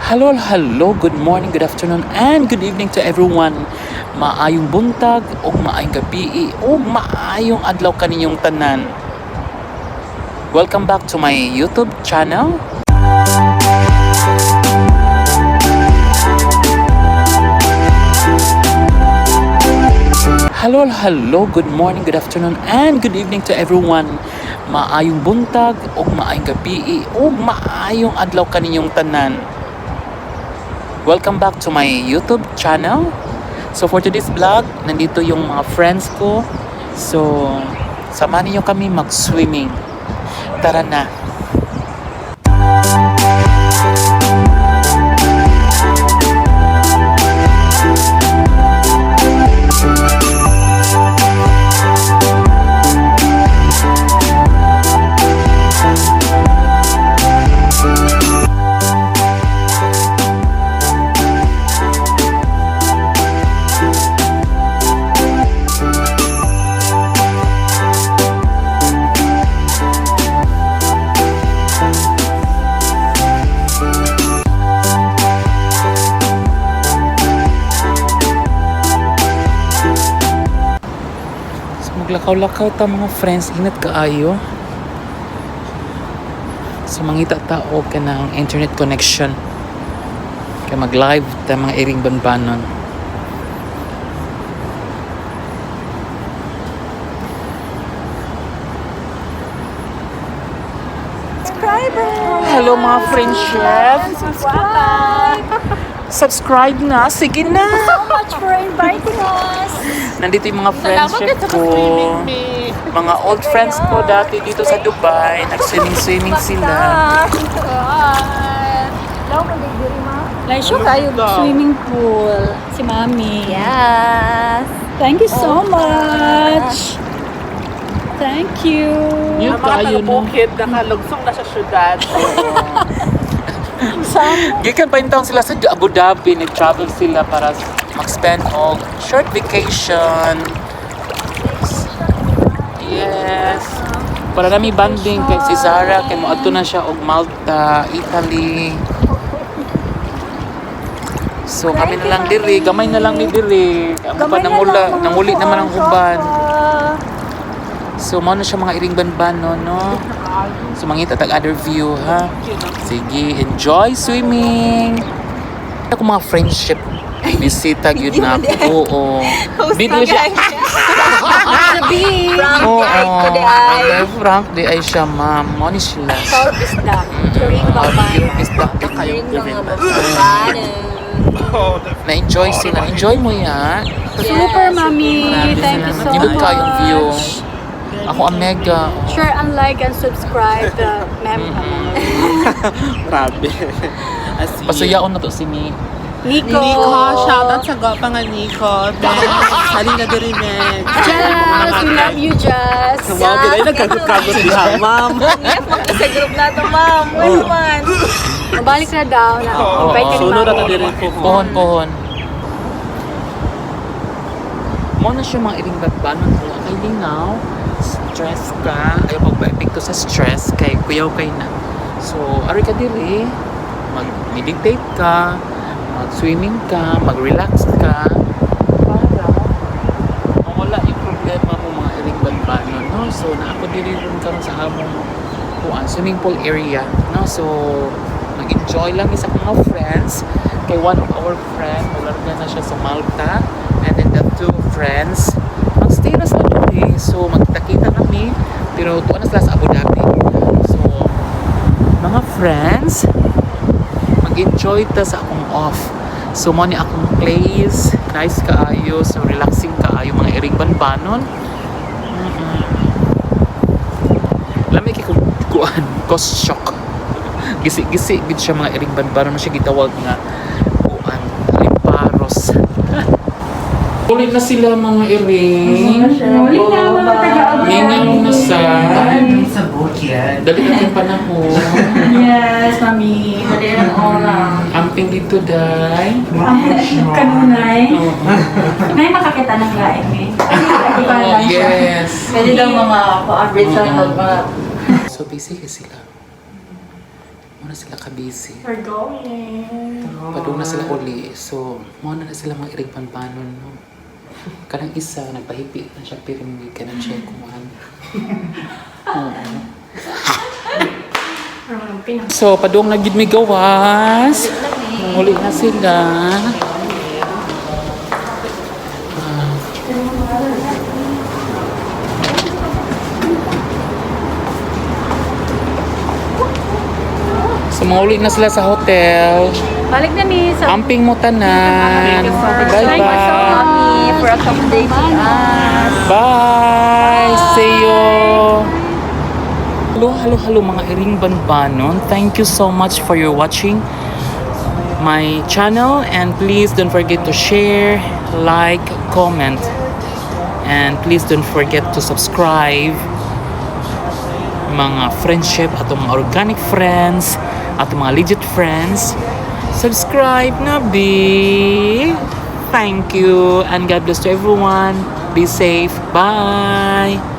Hello, hello, good morning, good afternoon, and good evening to everyone. Maayong buntag, o maayong gabi, o maayong adlaw kaninyong tanan. Welcome back to my YouTube channel. Hello, hello, good morning, good afternoon, and good evening to everyone. Maayong buntag, o maayong gabi, o maayong adlaw kaninyong tanan. Welcome back to my YouTube channel. So for today's vlog, nandito yung mga friends ko. So, samahan niyo kami mag-swimming. Tara na. So, maglakaw-lakaw ta, mga friends, ingat kaayo. So mangita ta og kanang internet connection. Kay mag-live ta, mga iring banbanon. Hello, mga friendship. Subscribe! Subscribe na. Sige na. So much for inviting us! Nandito yung mga friendship ko. Mga old friends ko dati dito sa Dubai. Nag-swimming-swimming sila. Laisyo kayo swimming pool. Si Mami. Yes. Thank you so much. Thank you. Yun Ang mga kayo no. taga-bukid, nakalugsong na sa syudad. Gikan pa taon sila sa Abu Dhabi, nag-travel sila para mag-spend og short vacation. Yes. Para nami banding kay si Zara kay moadto na siya og Malta, Italy. So kami na lang diri, gamay na lang ni diri. Ang uban nangula, nanguli naman ang uban. So mao na siya, mga iring banban, no. So mangita tag other view, ha. Sige, enjoy swimming. Ako mga friendship bisita gyud na ako. Oo. Video siya. Sabi! Oo. Frank ko di ay. Ay, Frank di ay siya, ma'am. Mo ni sila. Isda. During Bamban. Isda. Ring mga babae. Na-enjoy sila. Enjoy mo ya. Super, Mami. Grabe Thank you sila. so Nindot much. kayong view. Ako ang mega. Share and like and subscribe the mem. Grabe. As in. Pasuyaon na to si ni. Nico. Nico, shout out sa gopa nga Nico. Ben, sali na diri, men. Jazz, we love you, Jazz. Wow, ginay nagkagot-kagot diha, ma'am. Yes, sa group na to, ma'am. Well, man. Mabalik na daw. Na, invite ka ni Sunod na Mami. ta diri po. Pohon, pohon. Mo na siya, mga iring batbanon ko. Kay lingaw, stress ka. Ayaw pagpa-epekto sa stress kay kuyaw kay na. So, ari ka diri, mag-meditate ka, mag-swimming ka, mag-relax ka para mawala yung problema mo, mga iring batbanon, no? So, na ako diri ron karon sa among kuan, swimming pool area, no? So, nag-enjoy lang isa mga friends kay one of our friend mularga na siya sa Malta and then the two friends magstay na sila diri, so magkita-kita kami pero tuwa na sila sa Abu Dhabi. So mga friends, mag-enjoy ta sa akong off. So mo ni akong place, nice kaayo, so relaxing kaayo, mga iring banbanon. Lami kay kung kuan, cost shock. Gisi-gisi gid siya, mga iring banbanon na siya gitawag nga kuan, limparos. Ulit na sila, mga iring. Ulit na, mga taga-Abu Mingaw na sa. Sa bukid. Dali na yung panahon. Yes, Mami. Dali ang oras. Amping dito, day. Kanunay. Oo. Nay, makakita ng laing eh. Oh, yes. Pwede daw mga pa-average lang mga So busy kasi sila. Muna sila ka-busy. We're going. Padung na sila uli. So, mao na na sila mga iring panpanon, no? Kanang isa, nagpahipi na siya pirmi, kanang siya kumahan. Oo. So, padung na gid mi gawas. Muli na sila. So, mauli na sila sa hotel. Balik na ni sa Amping mo tanan. Thank you so Bye-bye. Mami, for accommodating us. Bye! See you! Hello, hello, hello, mga iring banbanon. Thank you so much for your watching my channel and please don't forget to share, like, comment, and please don't forget to subscribe, mga friendship at mga organic friends at mga legit friends. Subscribe na be. Thank you and God bless to everyone. Be safe. Bye.